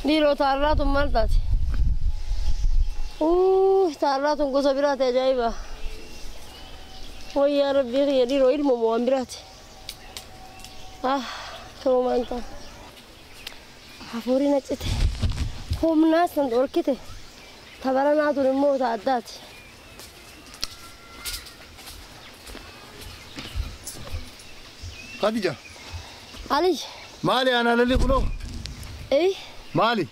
Dhiiroo taarraa tun maal taate? Taarraa tun gosa biraati ajaa'iba. Wayyaa rabbii kiyya dhiiroo ilmoo waan biraati. Ah, kanumaan ta'a. Hafuurri na cite. Humnaas nan dhorkite. Tabaranaa tun immoo ta addaati. Khadija. Ali. Maali ana lalli kunoo? Eh? Maali?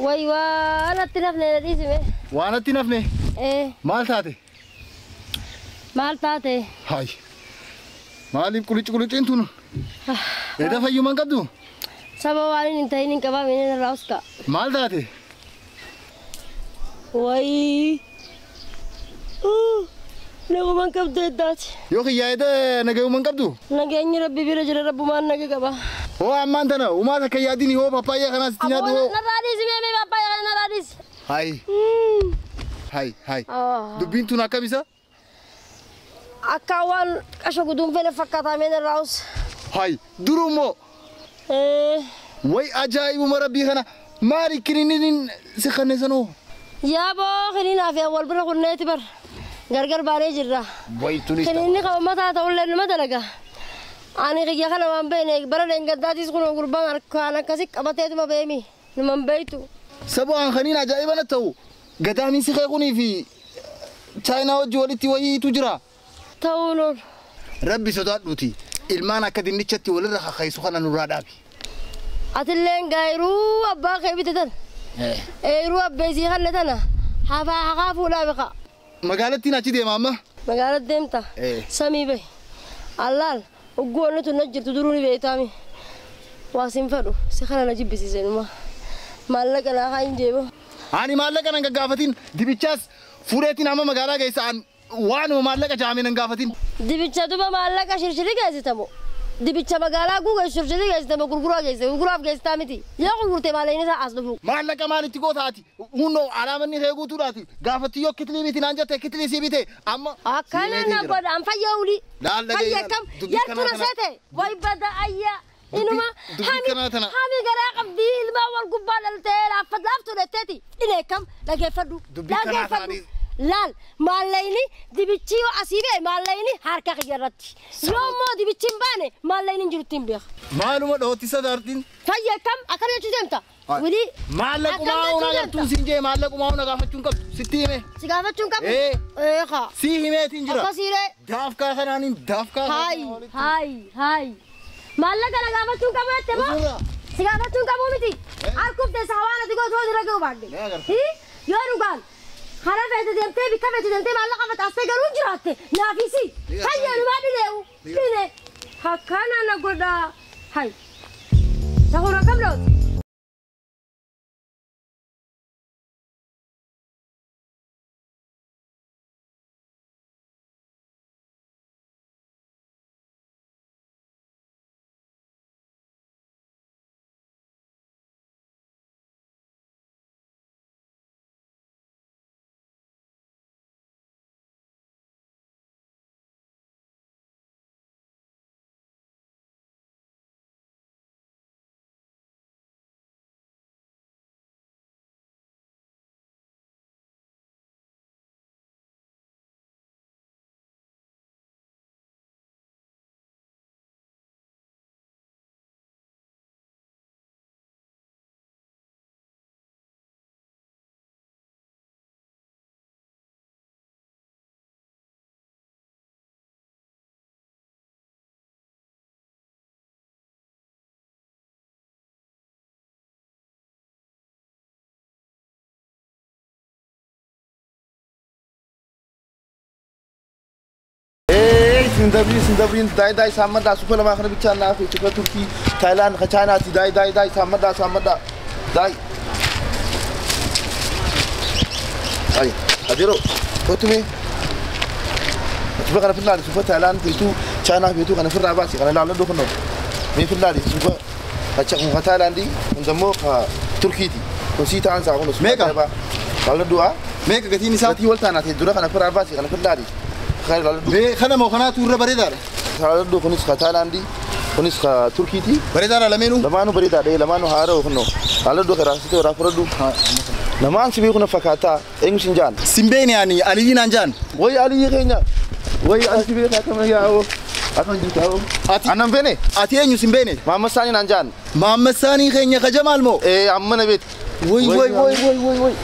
Way waan atti nafne na dhiisime. Waan atti nafne? Eh. Maal taate? Maal taate? Haay. Maaliif qulici quliciin tun? Eda fayyuma hin qabdu? Saba waan hin ta'in hin qabaamine irraa uska. Maal taate? Way. Naguma hin qabdu eddaati. Yoo kiyyaa eda nagayuma hin qabdu? Nageenyi rabbi bira jira rabbumaan naga qaba. Hoo ammaan tana uumaa takka yaadini hoo pappaayyaa kanaas itti nyaadhu hoo. Narraa dhiisi mee pappaayyaa kana narraa dhiisi. Hayi. Hayi hayi. Dubbiin tun akkam isa? Akka waan qasha guduunfee fakkaataa mee narraa us. Hayi durummoo. Way ajaa'ibuma rabbii kana maali kininiin si kanneessanoo? Yaaboo kiniinaa fi wal bira kunneeti bar. Gargar baanee jirra. Kiniinni kan uummataa ta'ullee nama dalaga. Ani kiyya kana waan beekne bara dheengaddaatiis kun gurbaan harkaan akkasii qabateetuma beemi. Numa hin beektu. Saba waan kaniin ajaa'iba na ta'u gadaamiin si qeequnii fi chaayinaa wajji walitti wayiitu jira. Ta'uun oolu. Rabbi sodaadhuuti ilmaan akka dinnichatti walirra kakaayisu kana nurraa dhaabi. Atilleen gaayiruu abbaa kee bite tana. Eeruu abbeesii kanne tana hafaa haqaa fuudhaa beqa. Magaalattiin achi deema amma. Magaalatti deemta. Samii bahi. Allaal ogguu wanni tun na jirtu duruu ni beektaami. Waa sin fedhu si kana na jibbisiise numa. Maallaqa naa haa hin jeebo. Ani maallaqa nan gaggaafatin dibichaas fuudheetiin amma magaalaa geessa an waanuma maallaqa jaamee nan gaafatin. Dibicha duba maallaqa shirshiri geessitamu. Dibicha magaalaa guuga shirshiri geessitamu gurguraa geesse gurguraaf geessitaa miti. Yoo gurgurte maallaqni isaa as dhufu. Maallaqa maalitti gootaati? Hunnoo alaamanni kee guutuudhaati. Gaafatti yoo kitilii biti naan jette kitilii sii bite amma. Akkana na godha an fayyaa olii. Fayyaa kam yartuu na seete way bada ayyaa. Inuma hami garaa qabdii ilmaan wal gubbaa dhaltee laaffat laaftuu dhatteeti dhine kam dhageeffadhu dhageeffadhu. Laal maallaqni dibichi yoo asii ba'e maallaqni harka kiyya irratti yoo immoo dibichi hin baane maallaqni hin jirutti hin beeka. Maaluma dhoottisa dartiin. Fayya kam akkana jechuu deemta. Wilii. Maallaqumaa una gartuun siin jee maallaqumaa una gaafachuun qabdu sitti hime. Si gaafachuun qabdu. Ee kaa. Si himeetiin jira. Akkasiiree. Daafkaa kanaaniin daafkaa. Hayi hayi hayi. Maallaqa na gaafachuun qabu jette moo? Si gaafachuun qabu miti. Harkuuf teessa hawaan ati gootu hojii irra ga'u baadde. Yoo dhugaan. Karaa feete deemtee bikka feete deemtee maallaqa facaastee garuu hin jiraatte naafisi. Fayyaa numaa dhineewu dhine. Akkana na godhaa. Hayi. Sahuun akkam looti? Sindabrin, dai dai samada, super lama kana bicha na fi suka Turki, Thailand, ka China ti dai dai dai samada samada, dai. Ay, adiro, kotume. Suka kana finland, suka Thailand fi tu China fi tu kana firra ba si kana laalo do kono. Me finland suka ka ka Thailand di, ndamo ka Turki ti. Ko si ta ansa kono. Meka. Laalo do a. Meka gatiin isaa. Gatii wal taana te dura kana firra ba si kana finland. Mee kana moo kanaatu irra bareedaadha? Laalo kunis ka Thailandii kunis ka Turkiiti. Bareedaadha lameenuu? Lamaanuu bareedaadha lamaanuu haara'u kunoo. Laaladhu karaasitee horaa fudhadhu. Namaan si beeku na fakkaataa eenyu sin jaan? Sin beene ani Aliyyi naan jaan. Wayi Aliyyi keenya. Wayi ani si beeku akkam yaa'oo. Akkam jirtu yaa'oo. Ati Annan beene? Ati eenyu sin beene? Maamma Saanii naan jaan. Maamma Saanii keenya ka Jamaal moo? Ee amma na beektu. Wayi wayi wayi wayi wayi wayi.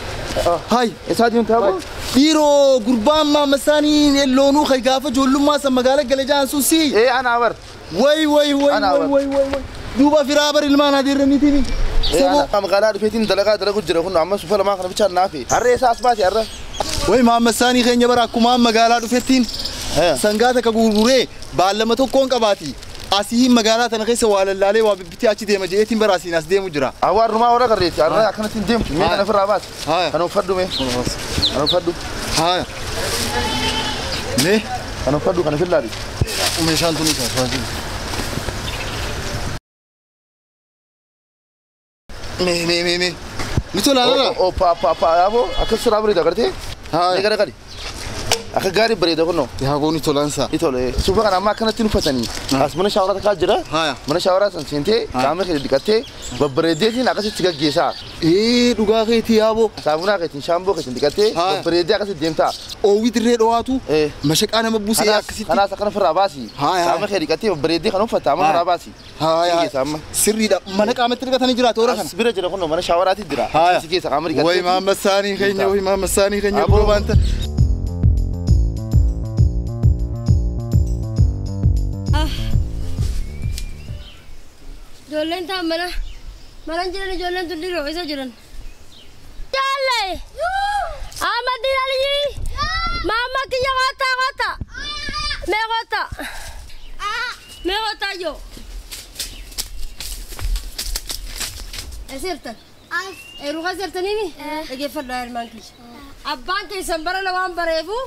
Hai. Eessaa deemta yaa'oo? Dhiiroo gurbaan Maamma Saanii loonuu kan gaafa ijoollummaa san magaalaa gale jaan sun si. Ee ana bar. Wayi wayi wayi wayi wayi wayi. Duuba firaa bar ilmaan adeerraniitiimi. Saboo magaalaa dhufeetiin dalagaa dalagu jira kun amma sufa lamaa kana bichaan naafe. Harree isaa as baase har'a. Wayi Maamma Saanii keenya bara akkumaan magaalaa dhufettiin sangaa takka gurguree baallama tokkoon qabaati. Asii magaalaa tana keessa waa lallaalee waa bibbitee achi deema jeetiin bara asiin as deemu jira. Awwaarrumaa warra garreetti har'a akkanatti hin deemtu mee kana ofirraa baase. Kana uffadhu mee. Kana uffadhu. Haaya. Mee. Kana uffadhu kana fillaadhi. Meeshaan tun isaa. Mee mee mee mee. Ni tola lala. O pa pa pa yaaboo akkas suuraa bareeda agartee? Haaya. Ni gara gadi. Akka gaarii bareeda kunoo. Yaaboo ni tolansa. Ni tola. Suufa kana amma akkanatti uffatanii. As mana shaaworaa takkaa jira. Haaya. Mana shaaworaa san seentee qaama kee dhiqattee babbareedeetiin akkasitti gaggeessaa. Ee dhugaa keetii yaaboo. Saamunaa keetiin shaamboo keetiin dhiqattee babbareedee akkasitti deemtaa. Oowwii dirree dhowaatu mashaqaa nama buusee akkasitti. Kanaas akkana ofirraa baasi. Qaama kee dhiqattee babbareedee kan uffatta amma ofirraa baasi. Haaya. Sirriidha. Mana qaamatti dhiqatanii jiraatu toora kana. As bira jira kunoo mana shaaworaati jira. Si keessa qaama dhiqattee. Wayi Maamma Saanii keenya wayi Maamma Saanii keenya biroo baanta. Ijoolleen ta'an mana mana jiran ijoolleen tun dhiiroo isa jiran. Jaalle! Ahmadiin Aliyyi! Maamma kiyya kottaa kottaa! Mee kottaa! Mee kottaa ijoo! Eessa jirtan? Eeruu keessa jirtaniimi? Dhageeffadhaa ilmaan kiyya. Abbaan keessan bara lamaan bareefu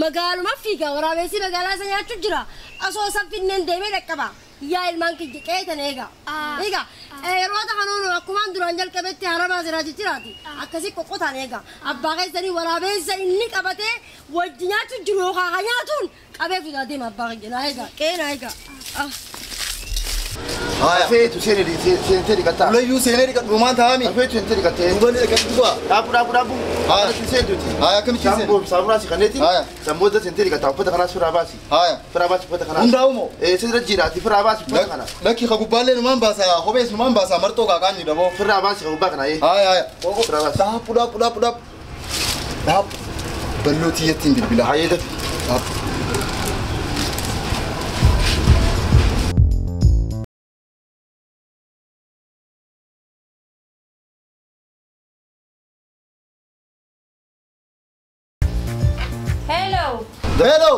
magaaluma fiigaa waraabessi magaalaa isa nyaachuu jira. Osoo san finneen deemee dhaqqaba. Yaa ilmaan kiyya qeetan eegaa. Eegaa yeroota kanuun akkumaan duraan jalqabetti haramaa jiraa jijjiiraati. Akkasii qoqqotaan eegaa. Abbaa keessanii waraabessa inni qabatee wajji nyaachuu jiru yookaan haa nyaatuun qabee fidaa deema abbaa kiyya naa eegaa qe'ee naa eegaa. Haaya. Feetu seentee dhiqattaa. Ulayyuu seenee dhiqadhu maan taa'ami. Feetu seentee dhiqattee. Duuba ni dhiqadhu duuba. Dhaabu dhaabu dhaabu. Haaya. Akkanatti seentuuti. Haaya akkamitti seenu? Shaamboo saamunaa si kanneeti. Haaya. Samboota seentee dhiqattaa uffata kanaas ofirraa baasi. Haaya. Ofirraa baasi uffata kanaas. Hundaa'u moo? Ee sirra jiraati ofirraa baasi uffata kana. Lakki ka gubbaallee numaan baasa kophees numaan baasa marxoo qaaqaan dhaboo. Ofirraa baasi ka gubbaa kana ee. Haaya haaya. Ofirraa baasi. Dhaabu dhaabu dhaabu dhaabu. Dhaabu. Balloo tiyyattiin bilbila. Haayee dafi. Dhaabu. Hello. Hello.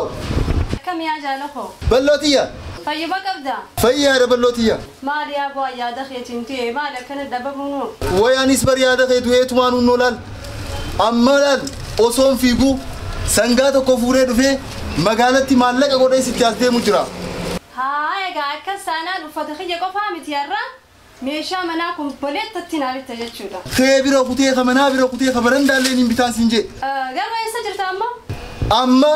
Akkam yaa jaalakoo? Ballootiya. Fayyuma qabdaa? Fayyaadha ballootiya. Maal yaa bu'aa yaada keetiin du'e maal akkana dhabamuun? Wayi anis bar yaada kee du'eetumaan hunnoo laal. Amma laal osoon fiiguu sangaa tokko fuudhee dhufee magaalatti maallaqa godhee sitti as deemu jira. Haa egaa akkas taanaan uffata kiyya qofaa miti har'a meeshaa manaa kun boleettatti naa bitta jechuudha. Kee bira kutee ka manaa bira kutee ka barandaallee hin bitaan siin jee. Garuu eessa jirta amma? Amma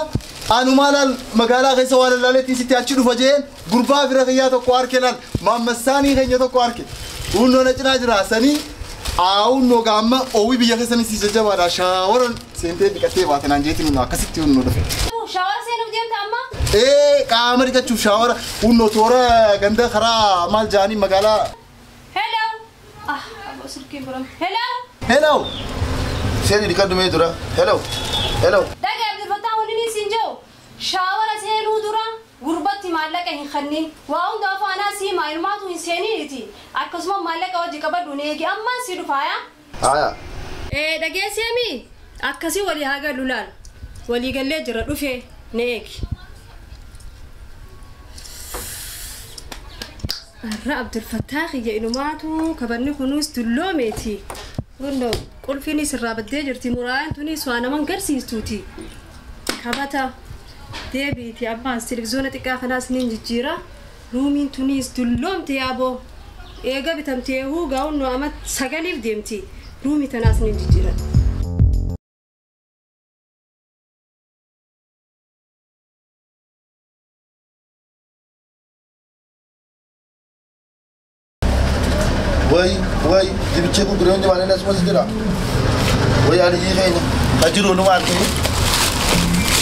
anumaa laal magaalaa keessa waa lallaaleetti sitti achi dhufa jeen gurbaa bira kiyyaa tokko harke laal Maamma Saanii keenya tokko harke. Hunnoo na cinaa jira sanii hunnoo gaamma oowwii biyya keessanii si jajjabaadha shaawara seentee dhiqattee baate naan jeetiin hunnoo akkasitti hunnoo dhufe. Shaawara seenuuf deemta amma? Ee qaama dhiqachuuf shaawara hunnoo toora ganda karaa maal jaanii magaalaa. Hello. Ah aboo silkiin buram. Hello. Hello. Seeni dhiqadhu mee dura. Hello. Hello. Dhagee Abdulfattaa wanni ni siin jiru. Shaawara seenuu dura gurbatti maallaqa hin kennin. Waa hundaafuu anaa siimaa ilmaatu hin seeniiniti. Akkasuma maallaqa wajji qabadhu eegi ammaan si dhufaaya. Haaya. Ee dhageesseemi akkasii walii haa galu laal. Walii gallee jira dhufee na eegi. Har'a Abdulfattaa kiyya inumaatu kabanni kunuus dulloomeeti. Hundoo qulfiinis irraa baddee jirti muraayaan tunis waa naman garsiistuuti. Kabata deebiiti ammaas televizyoona xiqqaa kanaas niin jijjiira. Ruumiin tunis dulloomte yaaboo. Eega bitamtee huugaa hunnoo ama 9 deemti. Ruumii tanaas niin jijjiira. Way way dibichee gurguree hundi maal inni asumas jira. Way aliyyii keenya ajiru walumaa harkini.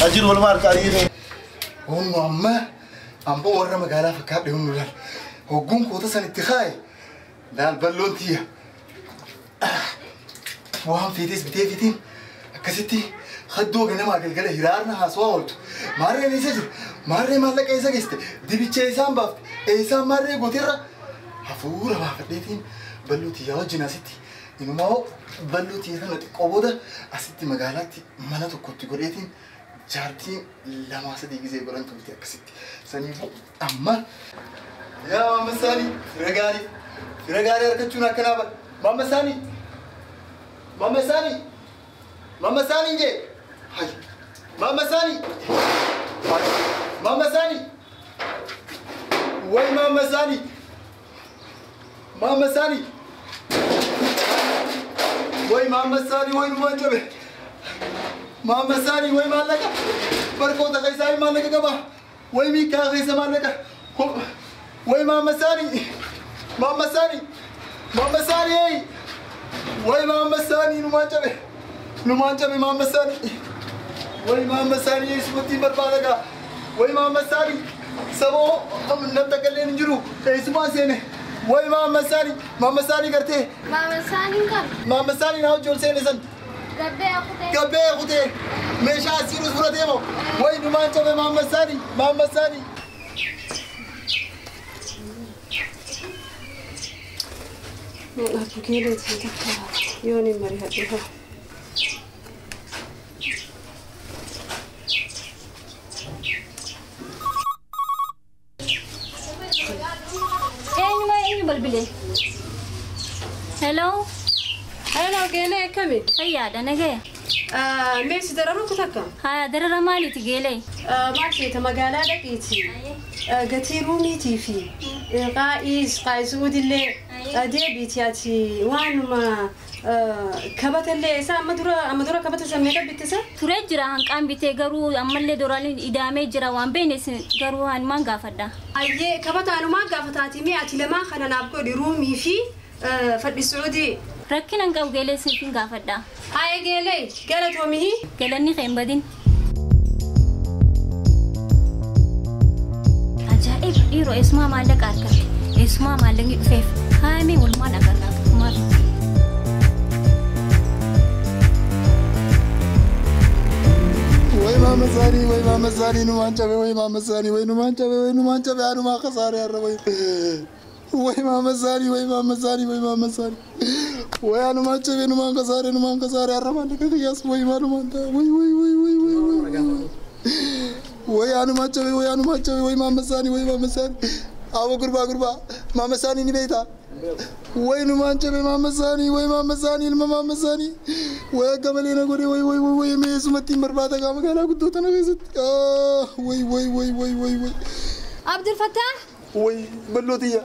Ajiru walumaa harka aliyyii keenya. Humnu amma amboo warra magaalaa fakkaadhe humnu laal. Hogguun koota san itti kaaye laal balloon tiyya. Waan feetes bitee fitiin akkasitti haddoo ganamaa galgala hiraarna haasawaa ooltu. Maarreen eessa jira? Maarree maallaqa eessa geessite? Dibichee isaan baafte? Eessaan maarree gootirra? Hafuura baafadheetiin balloo tiyyaa wajjin asitti inumaa balloo tiyya kana xiqqoo booda asitti magaalaatti mana tokkotti godheetiin jaartiin lamaa sadii gisee godhan turte akkasitti. Saniifuu amma yaa Maamma Saanii fira gaarii argachuun akkanaa bara. Maamma Saanii Maamma Saanii Maamma Saanii jee hay Maamma Saanii Maamma Saanii way Maamma Saanii Maamma Saanii way Maamma Saanii way numaan cabe Maamma Saanii way maallaqa barkoota keessaa maallaqa qaba way miikaa keessa maallaqa way Maamma Saanii Maamma Saanii Maamma Saanii way Maamma Saanii numaan cabe Maamma Saanii way Maamma Saanii eessumatti barbaada gaa way Maamma Saanii saboo namta galleen hin jiru eessumaan seene way Maamma Saanii Maamma Saanii gartee Maamma Saanii kam Maamma Saanii naa hojii ol seene san gabbee kutee meeshaa asiirus fudhatee moo way numaan cabe Maamma Saanii Maamma Saanii. Abbukeeleetiin takka yoon hin mari'adhu haa. Eenyuma eenyu balbilee? Hello. Hello Geelee akkami? Fayyaadha nagaya. Meessi dararuutu takka? Haa darara maaliiti Geelee? Maal seeta magaalaa dhaqiiti. Gatii ruumiitii fi qaa'is qaa'isuudillee deebiiti ati waanuma kabatallee isa amma dura kabata san meeqa bittisa? Turee jira hanqaan bitee garuu ammallee doraaliin idaamee jira waan beekne garuu hanumaan gaafadha. Ayyee kabata hanumaan gaafataati mee ati lamaan kana naaf godhi ruumii fi fadhisuudii. Rakkina hin qabu Geelee siifin gaafadha. Haye Geelee galatoomihi. Galanni kee hin badin. Ajaa'ib dhiiroo eessumaa maallaqa argatte eessumaa maallaqni dhufeef haamee walumaan agarraa maal. Way Maamma Saanii way Maamma Saanii numaan cabe way Maamma Saanii way numaan cabe way numaan cabe hanumaa kasaaree har'a way. Way Maamma Saanii way Maamma Saanii way Maamma Saanii way hanumaan cabe numaan kasaaree har'a maallaqa kiyyaas way maalumaan ta'a way way way way way way. Way hanumaan cabe way hanumaan cabe way Maamma Saanii way Maamma Saanii awwa gurbaa Maamma Saanii ni beektaa? Way numaan cabe Maamma Saanii way Maamma Saanii ilma Maamma Saanii way akka malee na godhe way way way way mee eessumatti hin barbaada gaa magaalaa guddoo tana keessatti way way way way way way. Abdul Fattah. Way balloo tiyya.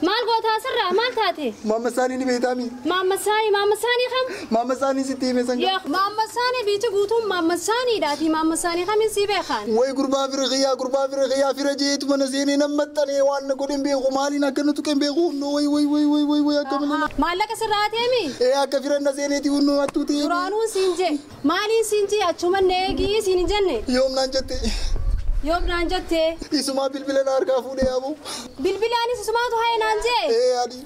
Maal gootaa asirraa maal taate? Maamma Saanii ni beektaami? Maamma Saanii kam? Maamma Saanii sitti hime san. Yaa Maamma Saanii biitti guutuun Maamma Saaniidhaati Maamma Saanii kamiin sii beekan? Way gurbaa fira kiyyaa fira jeetu mana seenee nan maxxanee waan na godhe hin beeku maaliin akka na tuqe hin beeku hunnoo way way way way way way akka malee. Maallaqa sirraa hateemi? Ee akka fira na seeneeti hunnoo hattuu ta'e. Duraanuun siin jee maaliin siin jee achuma na eegii siin hin jenne? Yoom naan jette? Yoom naan jette? Isumaa bilbila na harkaa fuudhee yaaboo. Bilbilaanis isumaatu haye naan jee? Ee adii.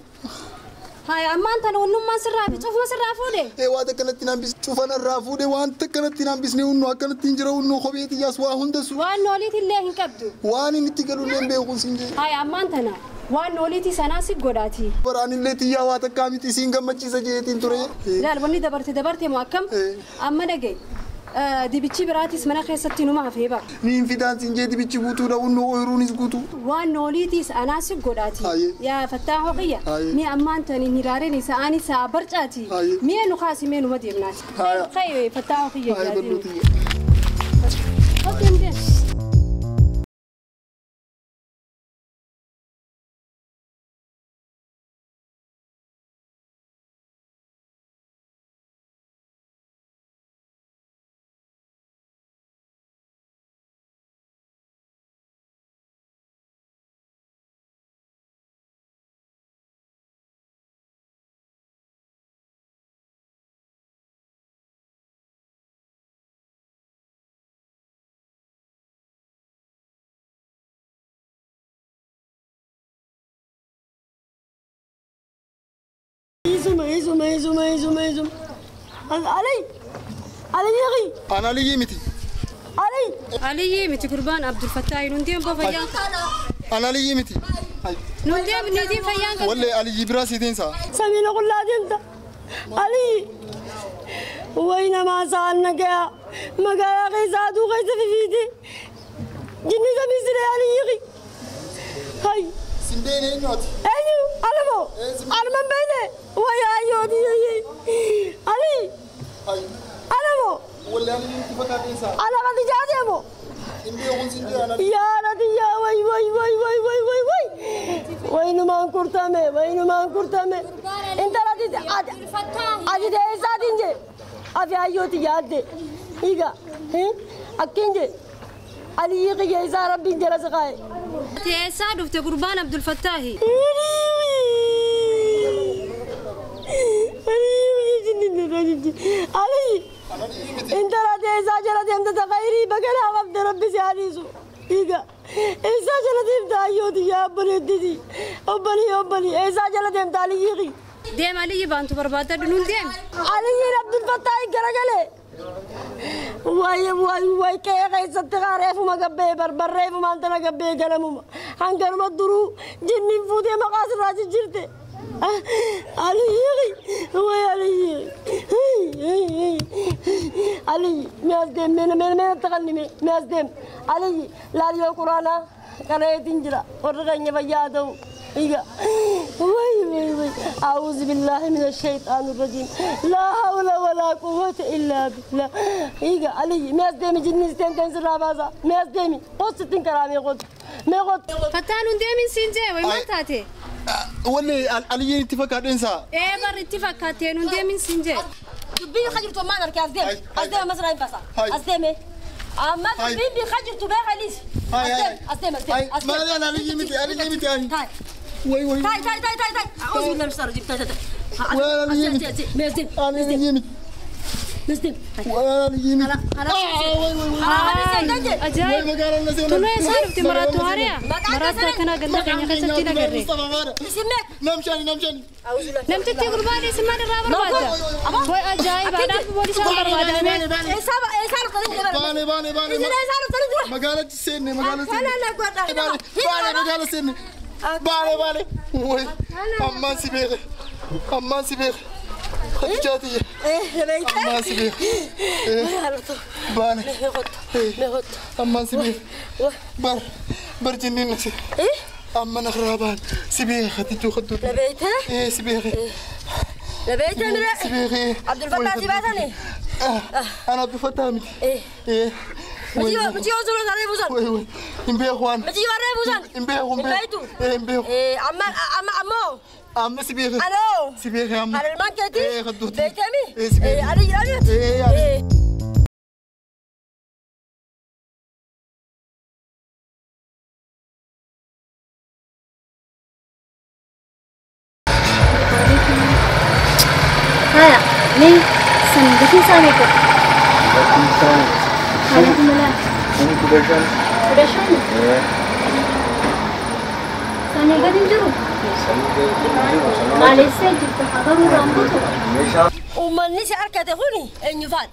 Haye ammaan tana wannummaan sirraa fi cufuma sirraa fuudhe? Ee waan akkanatti naan bisne cufa narraa fuudhe waan akkanatti naan bisne hunnoo akkanatti hin jira hunnoo kophee xiyyaas waa hundasu. Waan nooliitti illee hin qabdu. Waan inni itti galullee hin beeku siin jee. Haye ammaan tana waan nooliitti sanaa si godhaati. Baraan illee xiyyaa waa takkaa miti siin gammachiisa jeetiin ture. Ilaal wanni dabarte moo akkam? Amma dhagaye. Dibichi biraatis mana keessatti numa hafee bara. Niin fidaan siin jee dibichi guutuudha hunnoo ooyiruunis guutuu. Waan nooliitiis anaa si godhaati. Yaa fattaa hoqiyya. Mi'a ammaan tani hin hiraareen isa ani isaa barcaati. Mi'a nu kaasi mee numa deemnaati. Kayyee fattaa hoqiyya. Isuma isuma isuma isuma isuma. Ali Ali yaqi. Ana Aliyyi miti. Ali Aliyyi miti gurbaan Abdul Fattah nundeen bofayyaa. Ana Aliyyi miti. Nundeen niitiin fayyaan qabdi. Wallee Aliyyi biraa siitiin saa. Samiina qullaa deemta. Ali وينما سألنا يا مقالا قيسا دو قيسا في فيدي جني سمي سري علي يغي هاي سندين اينوت اينو علمو علمان بيني ويا ايوتي علي هاي علمو ولا انا انت فكا قيسا على غادي جادي امو يا ردي يا وي وي وي وي وي وي وي وين ما انكرتمي وين ما انكرتمي انت ردي ادي ديسا دينجي أفي أيوتي يادي إيجا هين أكينجي علي يجي إذا ربي جلس قاي تيسا دفت قربان عبد الفتاح علي انت لا تيسا جلس أنت تغيري بقنا عبد ربي سياريسو إيجا إذا جلس أنت أيوتي يا أبني ديدي أبني أبني إذا جلس أنت علي يجي ديم علي بانتو بربادا دنون ديم علي عبد الفتاح غرغله واي واي واي كي غيست غارف ما غبي بربريف ما انت غبي غلمو هنغر مدرو جني فودي مقاس راج جرته علي واي علي علي ماس ديم من من من تغني ماس ديم علي لا يو قرانا كان تنجرا ورغني بيادو وي وي وي أعوذ بالله من الشيطان الرجيم لا حول ولا قوة إلا بالله إيجا علي ماس ديمي جنستين تنزل رابازا ماس ديمي قصتين كرامي قط ما قط فتانون ديمي سينجي وي ما تاتي ولي علي اتفاق انسى ايه بر اتفاق كاتين ديمي سينجي دبي خجرتو ما نركز ديم أزدم مثلا ينفصل أزدمي أما دبي خجرتو بيه خليش أزدم أزدم أزدم ما لا علي متي علي متي وي وي تاي تاي تاي تاي تاي أعوذ بالله من الشيطان الرجيم تاي تاي تاي خديجاتي ايه اما سبيخ باني اما سبيخ بر بر جنين نسي ايه اما نخربان سبيخ خديتو خدو لبيتها ايه سبيخ لبيتها سبيخ عبد الفتاح سيباتني انا عبد الفتاح متي ايه ايه متي متي وزن على بوزان وي وي امبي اخوان متي على بوزان امبي امبي امبي ايه عم عم عمو عم سبيخ الو سبيخ يا عم على المانكتي ايه خدوتي بيتامي ايه سبيخ ايه علي علي ايه علي هلا مي سندتي ساميكو ومن أركض هوني إنه فاد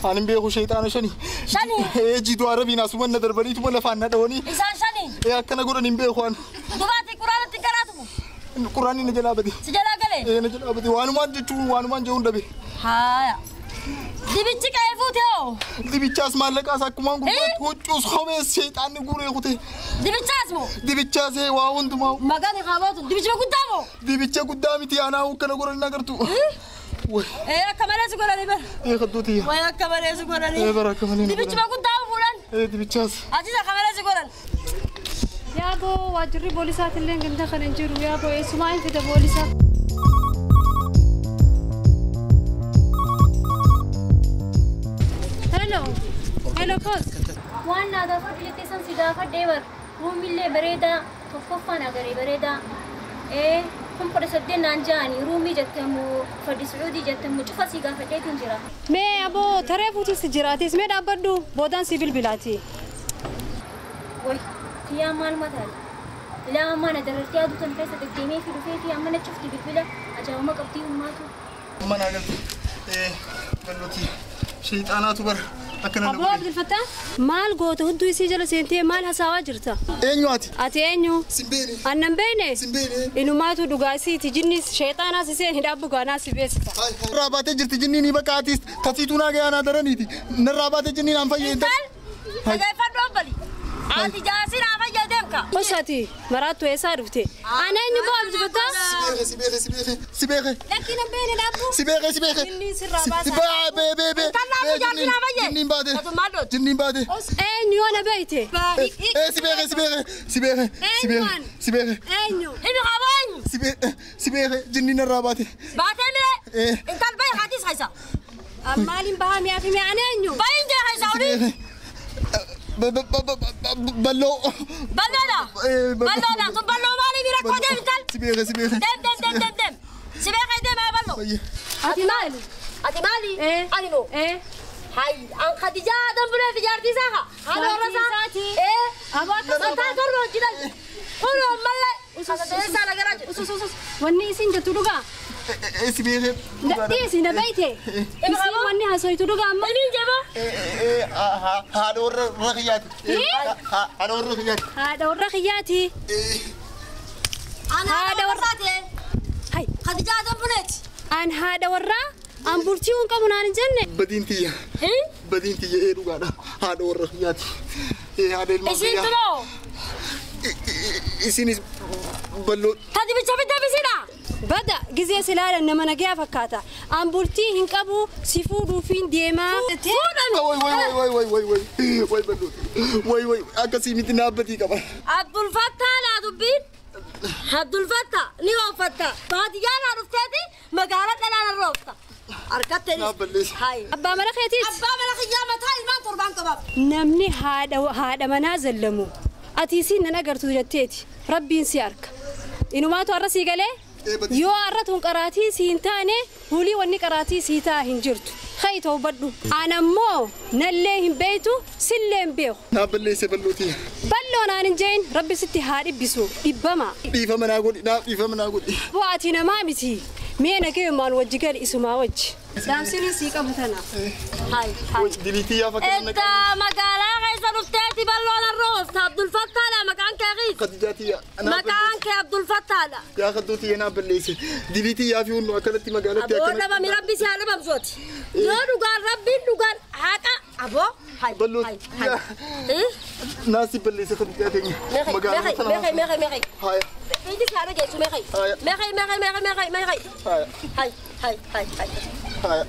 أنا بيخو شيطان شني شني إيه جدو عربي ناس وين ندر بريت ولا فان ندوني إنسان شني إيه أكنا قرآن بيخو أنا دبعتي قرآن تقرأته القرآن نجلا بدي سجلا قلي إيه نجلا بدي وأنا ما جتون وأنا ما جون دبي هاي دبيتش كيفوتيو دبيتشاس مالك أساكمان قلت وتشوس خمس شيطان نقول يا خوتي دبيتشاس مو دبيتشاس هي واون دماو مكاني خابوت دبيتش قدامه دبيتش قدامي تي أنا وكنا قرآن نقرتو إيه كمان سكراني بر إيه خدوتي ويا كمان سكراني إيه برا كمان دبيتش ما قدامه فلان إيه دبيتشاس عزيزة كمان سكران يا بو واجري بوليسات اللي عندنا خلينا نجرو يا بو إيش ما أنت ده بوليسات هلو هلو كوز وانا دافع جتسن سدافع ديور رومي بريدا توقفنا غري بريدا إيه هم قرصدين نانجاني رومي جتمو فدي سعودي جتمو شوف سيجا فدي تنجرا ما أبو ترى فوتي سجراتي اسمه دابدو بودان سيبل بلاتي وي تيا مال مثال لا ما أنا درت يا دوتن كيسة تقديمي في رفيتي أما أنا شفت بالبلا Ajaa'uma qabdii ummaatu. Mana galti. Ballooti. Shayxaanaatu bara akkana Aboo Abdulfattaa maal goota hudduu isii jala seentee maal hasaawaa jirta? Eenyu ati? Ati eenyu? Simbeene. Annan beene? Simbeene. Inumaatu dhugaa isiiti jinnis shayxaanaas iseen hidhaabbu gaanaa si beeksisa. Narraa baatee jirti jinniin bakka atis tasiituu naa gayaa naa daraniiti. Narraa baatee jinniin aan fayyee. Intal dhageeffadhu obbali. Ati jaarsi naa fayyadeemka. Osati maraattu eessaa dhufte? Ana eenyu boo Abdulfattaa? Sibeeke sibeeke sibeeke. Lakki nan beene dhaabbu. Sibeeke sibeeke. Jinniin sirraa baasaa. Bee bee bee bee. Intallaan jaarsi naa fayyee. Jinniin baate. Ati maal dhooti? Jinniin baate. Eenyu yoo na beeyte? Sibeeke sibeeke sibeeke sibeeke sibeeke. Eenyu? Inni qaba eenyu? Sibeeke sibeeke jinniin narraa baate. Baatee miree. Intal bayi haatiis haysa. Maaliin bahaa mi'aa fi mi'aan eenyu? Bayin jee haysa olii. Balloo. Balloodha. Balloodha. Tun balloo maalii bira koo deem intal. Sibeeke sibeeke. Deem deem deem deem deem. Sibeeke deem haa balloo. Ati maali? Ati maali? Ani moo. Hay an Khadijaa Adam bulee fi jaartii isaa haa. Haadha warra isaa. Aboo akka Mataa torba hojjetan. Kun ammallee. Isaa nagaraa jiru. Usus usus wanni isin jettu dhugaa? Sibeeke. Dhiisi na beeyte. Isin wanni haasoftu dhugaa amma. Inni jeba. Haadha warra kiyyaati. Haadha warra kiyyaati. Haadha warra kiyyaati. Ana haadha warra isaati. Hay Khadijaa Adam buleeti. An haadha warraa an bultii hin qabu naan hin jenne. Badiin tiyya. Badiin tiyya ee dhugaadha. Haadha warra kiyyaati. Haadha ilmaan Isiin kiyyaa. tunoo. Isinis balloo. Tadi bicha bidda bisidha. Bada gizee silaalan nama nagayaa fakkaata. An bultii hin qabu si fuudhuufiin deemaa. Fuudhami. Way way way way way way way balloo. Way way akkasii miti naabbatii qaba. Abdulfattaa laa dubbiin. Abdulfattaa ni ooffatta. Baadiyyaa naa dhufteeti magaalaa dhalaa narra oofta. Harkatteenis. Naabballeessa. Hay. Abbaa mana keetiis. Abbaa mana kiyyaa mataa ilmaan torbaan qabaaf. Namni haadha manaa zallamu. Ati isiin nan agartu jetteeti. Rabbiin si arka. Inumaatu har'a sii galee yoo har'a tun qaraatii sii hin taane hulii wanni qaraatii sii taa hin jirtu. Ka'i toobadhu. An ammoo nallee hin beeytu sillee hin beeku. Naabballeessa ballooti. Balloo naan hin jeen rabbi sitti haa dhibbisu dhibbama. Dhiifama naa godhi naaf dhiifama naa godhi. Boo ati namaa miti. Mee nagayumaan wajji gali isumaa wajji. Daamsiniin sii qabu tana. Hay hay. Diliitii yaa fakkaatan. Edda magaalaa keessa dhufteeti balloo narra oofta. Abdulfattaadha maqaan kee qiis. Khadijaa tiyya. Maqaan kee Abdulfattaadha. Yaa kaddoo tiyya naabballeesse. Diliitii yaa fi hunnu akkanatti magaalatti Aboo akkanatti. dhabami rabbi si haa dhabamsooti. Yoo dhugaan rabbiin dhugaan haqa aboo. Hay Balloo hay hay. Naasi balleesse Khadijaa teenya. Meeqay meeqay meeqay meeqay. Haya Iji si haa dhageessu meeqay. Haya. Meeqay meeqay meeqay meeqay meeqay. haya Hay hay hay hay. haya.